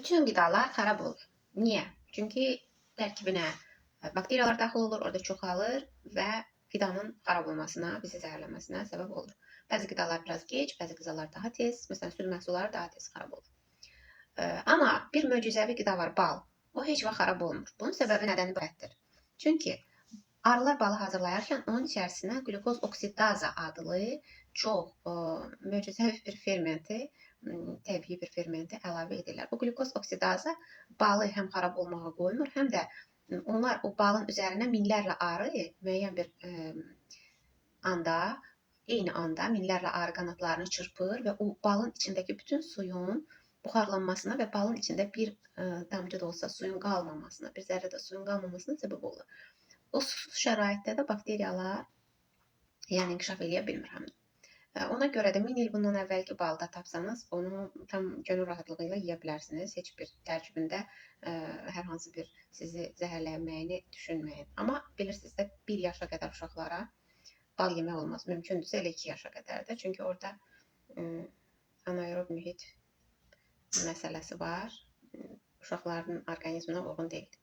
Bütün qidalar xarab olur. Niyə? Çünki tərkibinə bakteriyalar daxil olur, orada çoxalır və qidanın xarab olmasına, bizi zəhərlənməsinə səbəb olur. Bəzi qidalar biraz gec, bəzi qidalar daha tez, məsələn, süd məhsulları daha tez xarab olur. Amma bir möcüzəvi qida var, bal. O heç vaxt xarab olmur. Bunun səbəbi nədən ibarətdir? Çünki arılar balı hazırlayarkən onun içərisinə qlükoz oksidaza adlı çox möcüzəvi bir fermenti, təbii bir fermenti əlavə edirlər. Bu qlükoz oksidaza balı həm xarab olmağa qoymur, həm də onlar o balın üzərinə minlərlə arı müəyyən bir anda, eyni anda minlərlə arı qanadlarını çırpır və o balın içindəki bütün suyun buxarlanmasına və balın içində bir damcı da olsa suyun qalmamasına, bir zərrə də suyun qalmamasına səbəb olur. O susuz şəraitdə də bakteriyalar yəni inkişaf eləyə bilmir həm. Ona görə də 1000 il bundan əvvəlki balda tapsanız, onu tam könül rahatlığı ilə yeyə bilərsiniz. Heç bir tərkibində hər hansı bir sizi zəhərlənməyini düşünməyin. Amma bilirsiniz də 1 yaşa qədər uşaqlara bal yemək olmaz. Mümkündürsə elə 2 yaşa qədər də. Çünki orada anaerob mühit məsələsi var. Uşaqların orqanizminə uyğun deyil.